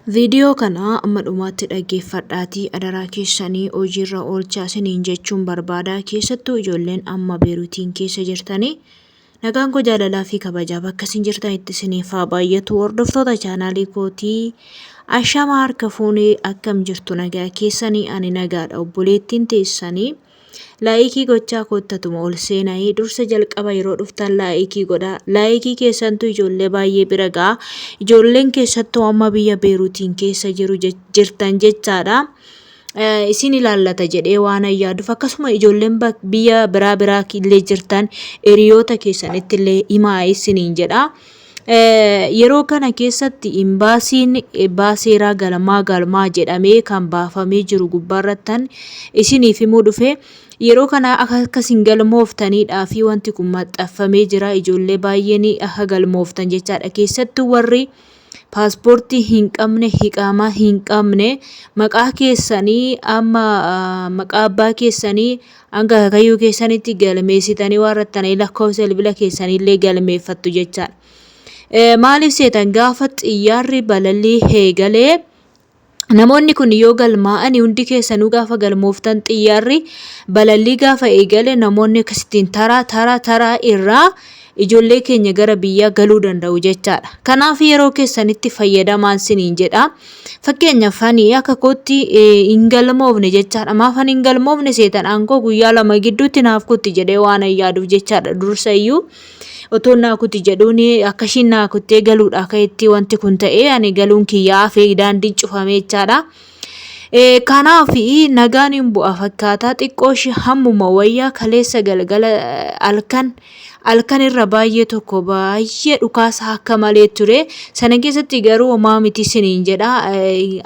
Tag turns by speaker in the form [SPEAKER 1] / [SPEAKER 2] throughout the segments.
[SPEAKER 1] Viidiyoo kana amma dhumaatti dhaggeeffadhaatii adaraa keessanii hojiirra oolchaa isiniin jechuun barbaada. Keessattuu ijoolleen amma Beeruutiin keessa jirtanii nagaan koo jaalalaa fi kabajaa bakka isin jirtanitti isiniif haa baay'atu. Hordoftoota chaanaalii kootii ashama harka fuunee akkam jirtu nagaa keessanii ani nagaadha obboleettiin teessanii. Laayikii gochaa koottatuma ol seenayi dursa jalqaba yeroo dhuftan laayikii godhaa. Laayikii keessantu ijoollee baay'ee bira ga'a. Ijoolleen keessattuu amma biyya Beeruutiin keessa jiru jirtan jechaadha. Isin ilaallata jedhee waan yaaduuf akkasuma ijoolleen biyya biraa biraa illee jirtan hiriyoota keessanitti illee himaa isiniin jedha. Yeroo kana keessatti imbaasiin baaseeraa galmaa galmaa jedhamee kan baafamee jiru gubbaarrattan isiniif himuu dhufe. Yeroo kana akka isin galmooftaniidhaa fi wanti kun maxxanfamee jira. Ijoollee baay'een akka galmooftan jechaadha. Keessattuu warri paaspoortii hin qabne, hiqaamaa hin qabne, maqaa keessanii amma maqaa abbaa keessanii hanga akaakayyuu keessanitti galmeessitanii waan rattanii lakkoofsa bilbila keessaniillee galmeeffattu jechaadha. Maaliif seetan gaafa xiyyaarri balalii eegalee namoonni kun yoo galmaa'ani hundi keessanuu gaafa galmooftan xiyyaarri balallii gaafa eegale namoonni akkasittiin taraa taraa taraa irraa ijoollee keenya gara biyyaa galuu danda'u jechaadha. Kanaaf yeroo keessanitti fayyadamaan siniin jedha. Fakkeenyaaf ani akka kootti hin galmoofne jechaadha. Maaf ani hin galmoofne seetan aangoo guyyaa 2 gidduutti naaf kutti jedhee waan yaaduuf jechaadha dursa iyyuu. Otoo naa kuti jedhuun akka ishiin naa kuttee galuudha akka itti wanti kun ta'ee ani galuun kiyyaa hafee daandiin cufamee jechaadha. Kanaaf nagaan hin bu'a fakkaataa xiqqoo ishee hammuma wayyaa kaleessa galgala halkan halkan irra baay'ee tokko baay'ee dhukaasa akka malee ture. Sana keessatti garuu homaa miti isiniin jedha.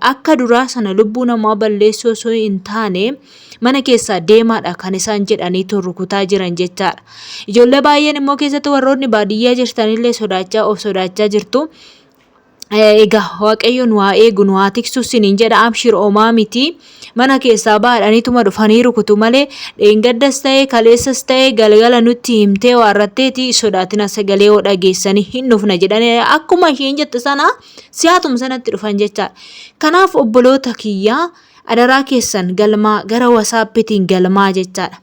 [SPEAKER 1] Akka duraa sana lubbuu namaa balleessuu osoo hin taane mana keessaa deemaadha kan isaan jedhanii rukutaa jiran jechaadha. Ijoollee baay'een immoo keessatti warroonni baadiyyaa jirtanillee sodaachaa of sodaachaa jirtu. Egaa Waaqayyo nu haa eegu nu haa tiksu isiniin jedha abshir homaa miti. Mana keessaa baadhaniituma dhufanii rukutu malee dheengaddas ta'ee kaleessas ta'ee galgala nutti himtee waarratteeti sodaatina sagalee hoo dhageessanii hin dhufna jedhanii akkuma isheen jette sana si'aatuma sanatti dhufan jechaadha. Kanaaf obboloota kiyyaa adaraa keessan galmaa gara wasaappitiin galmaa jechaadha.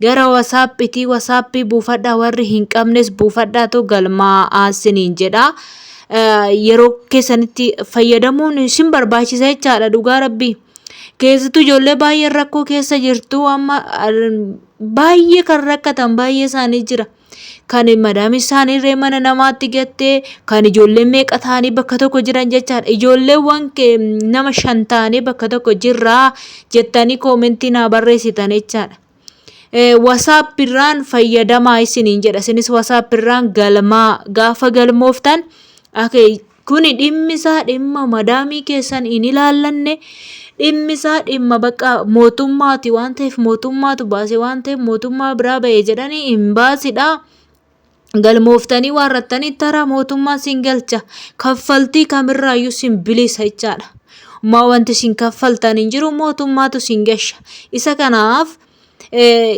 [SPEAKER 1] Gara wasaappitii wasaappii buufadhaa warri hin qabnes buufadhaatu galmaa'aa isiniin jedha. Yeroo keessanitti fayyadamuun isin barbaachisa jechaadha dhugaa rabbii. Keessattuu ijoollee baay'een rakkoo keessa jirtu amma baay'ee kan rakkatan baay'ee isaanii jira. Kan madaamii isaaniirree mana namaatti gattee kan ijoolleen meeqa ta'anii bakka tokko jiran jechaadha. Ijoolleewwan nama 5 ta'anii bakka tokko jirraa jettanii koomentii naa barreessitan jechaadha. Wasaap irraan fayyadamaa isiniin jedha. Isinis wasaap irraan galmaa gaafa galmooftan kuni dhimmi isaa dhimma madaamii keessan hin ilaallanne dhimmi isaa dhimma bakka mootummaati waan ta'eef mootummaatu baase waan ta'eef mootummaa biraa ba'e jedhanii hin baasidha. Galmooftanii waarrattanii taraa mootummaa sin galcha kaffaltii kamirraayyuu sin bilisa jechaadha. Maa wanti sin kaffaltan hin jiru mootummaatu sin gasha. Isa kanaaf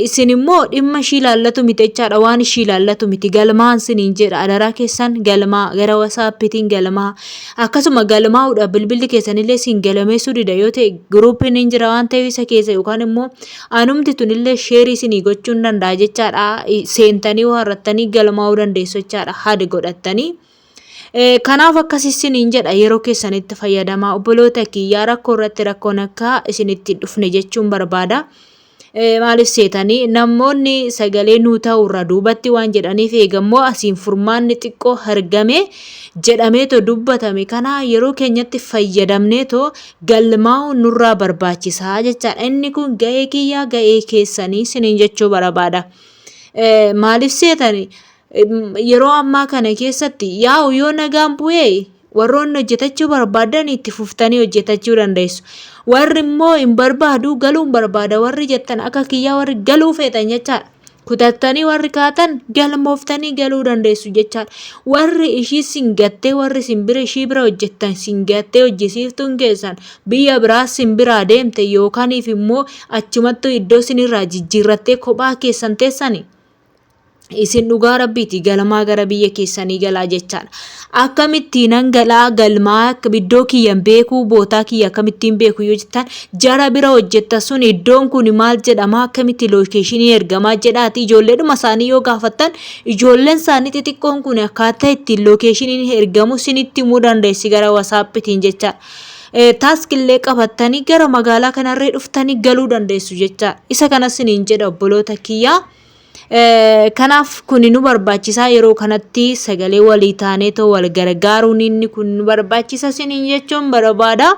[SPEAKER 1] isin immoo dhimma ishii ilaallatu miti jechaadha waan ishii ilaallatu miti galmaan siniin jedha adaraa keessan galmaa gara wasaappiitiin galmaa akkasuma galmaa'uudha bilbilli keessanillee sin galameessuu dida yoo ta'e giruupiin hin jira waan ta'eef isa keessa yookaan immoo anumti tunillee sheerii isinii gochuu hin danda'a jechaadha seentanii waarrattanii galmaa'uu dandeessu jechaadha hadi godhattanii. Kanaaf akkas isiniin jedha yeroo keessanitti fayyadamaa obboloota kiyyaa rakkoo irratti rakkoon akka isinitti hin dhufne jechuun barbaada. Maaliif seetanii namoonni sagalee nuu ta'u irraa duubatti waan jedhaniif eegammoo asiin furmaanni xiqqoo argame jedhameetoo dubbatame kana yeroo keenyatti fayyadamneetoo galmaa'uun nurraa barbaachisaa jechaadha. Inni kun ga'ee kiyyaa ga'ee keessanii isiniin jechuu barbaada. Maaliif seetanii yeroo ammaa kana keessatti yaa'u yoo nagaan bu'ee warroonni hojjetachuu barbaadan itti fuftanii hojjetachuu dandeessu. Warri immoo hin barbaadu galuun barbaada warri jettan akka kiyyaa warri galuu feetan jechaadha. Kutattanii warri kaatan galmooftanii galuu dandeessu jechaadha. Warri ishii sin gattee warri sin bira ishii bira hojjettan sin gattee hojjisiiftuun keessan biyya biraa sin biraa deemte yookaaniif immoo achumattuu iddoo sinirraa jijjiirrattee kophaa keessan teessani. Isin dhugaa rabbiiti galamaa gara biyya keessanii galaa jechaadha. Akkamittiinan galaa galmaa iddoo kiyyan beekuu bootaa kiyya akkamittiin beeku yoo jettan jara bira hojjetta sun iddoon kun maal jedhama akkamitti lookeeshinii ergamaa jedhaati ijoolleedhuma isaanii yoo gaafattan ijoolleen isaanii xixiqqoon kun akkaataa ittiin lookeeshiniin ergamu sinitti himuu dandeessi gara wasaappitiin jechaadha. Taask illee qabattanii gara magaalaa kanarree dhuftanii galuu dandeessu jechaadha. Isa kanas siniin jedha obboloota kiyyaa. Kanaaf kuni nu barbaachisaa yeroo kanatti sagalee walii taanee too wal gargaaruun inni kun nu barbaachisa siniin jechuun barbaada.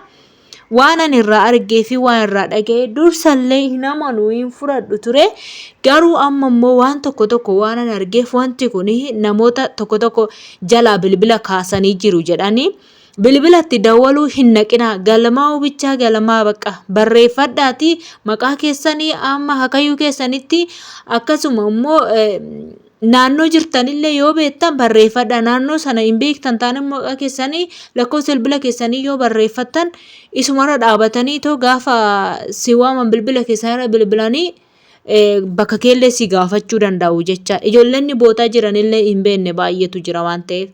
[SPEAKER 1] Waan ani irraa argee fi waan irraa dhaga'e dursallee hin amanu hin fudhadhu ture. Garuu amma immoo waan tokko tokko waan ani argeef wanti kun namoota tokko tokko jalaa bilbila kaasanii jiru jedhanii. Bilbila itti dawwaluu hin naqinaa galmaa'uu bichaa galmaa baqqa barreeffadhaatii maqaa keessanii amma hakayyuu keessanitti akkasuma immoo naannoo jirtanillee yoo beektan barreeffadha naannoo sana hin beektan taane maqaa keessanii lakkoofsa bilbila keessanii yoo barreeffattan isumarra dhaabatanii too gaafa si waaman bilbila keessanirra bilbilanii bakka keellee si gaafachuu danda'u jecha. Ijoollonni bootaa jiranillee hin beekne baay'eetu jira waan ta'eef.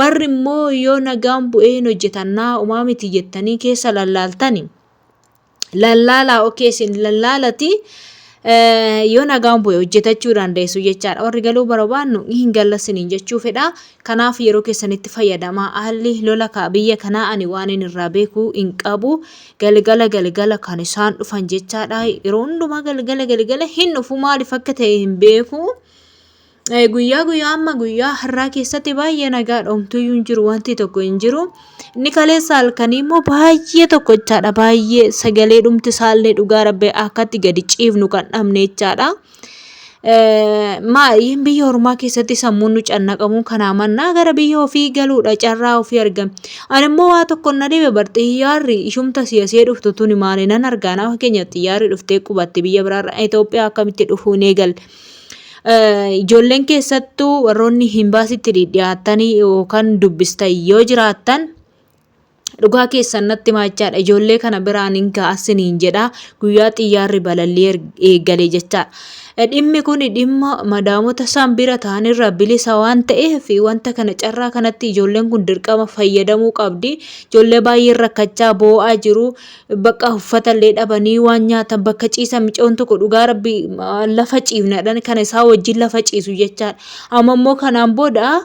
[SPEAKER 1] Warri immoo yoo nagaan bu'ee hin hojjetannaa umaa miti jettanii keessa lallaaltani. Lallaalaa okee isin lallaalati yoo nagaan bu'e hojjetachuu dandeessu jechaadha. Warri galuu barbaannu hin galla isiniin jechuu fedha. Kanaaf yeroo keessanitti fayyadamaa. Haalli lola biyya kanaa ani waan inni irraa beeku hin qabu. Galgala galgala kan isaan dhufan jechaadha. Yeroo hundumaa galgala galgala hin dhufu maaliif akka ta'e hin beeku. Guyyaa guyyaa amma guyyaa har'aa keessatti baay'ee nagaa dhoomtuyyuu hin jiru wanti tokko hin jiru. Inni kaleessa halkanii immoo baay'ee tokko jechaadha. Baay'ee sagalee dhumti isaallee dhugaa rabbi akkatti gadi ciifnu kan dhabne jechaadha. Maayyin biyya ormaa keessatti sammuun nu cannaqamuu kanaa mannaa gara biyya ofii galuudha carraa ofii argame. Ani immoo waa tokko na dhibe bar xiyyaarri ishumta siyasee dhuftu tuni maali nan argaa nama keenya xiyyaarri dhuftee qubatti biyya biraarra Itoophiyaa akkamitti dhufuu hin eegalle. Ijoolleen keessattuu warroonni himbaasitti dhiyaattanii yookaan dubbistan yoo jiraattan Dhugaa keessan natti himaa jechaadha. Ijoollee kana biraan hin ga'a siniin jedha. Guyyaa xiyyaarri balallii eegale jechaadha. Dhimmi kun dhimma madaamota isaan bira ta'an irraa bilisa waan ta'eef wanta kana carraa kanatti ijoolleen kun dirqama fayyadamuu qabdi. Ijoollee baay'een rakkachaa boo'aa jiru. Bakka uffata illee dhabanii waan nyaatan bakka ciisan micoon tokko dhugaa rabbi lafa ciifnadhan kana isaa wajjin lafa ciisu jechaadha. Amma immoo kanaan booda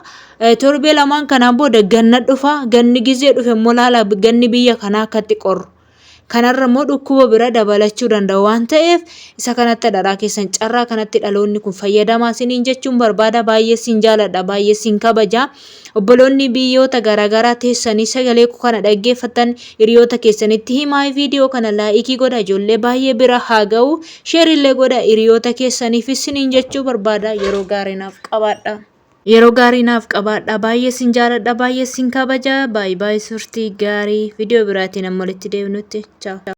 [SPEAKER 1] Torbee lamaan kanaan booda ganna dhufa. Ganni gizee dhufe immoo laala ganni biyya kanaa akkatti qorru. Kanarra immoo dhukkuba bira dabalachuu danda'u waan ta'eef isa kanatti adaraa keessan carraa kanatti dhaloonni kun fayyadamaa isiniin jechuun barbaada. Baay'ee sin jaaladha baay'ee sin kabaja. Obboloonni biyyoota garaagaraa teessanii sagalee koo kana dhaggeeffattan hiriyoota keessanitti himaa viidiyoo kana laayikii godha ijoollee baay'ee bira haa ga'u sheerillee godha hiriyoota keessaniif isiniin jechuu barbaada yeroo gaarii naaf qabaadha. Yeroo gaarii naaf qabaadhaa. Baay'ee sin jaaladha, baay'ee sin kabaja. Baay baay surtii gaarii. Viidiyoo biraatiin amma walitti deebinutti. Chaaw.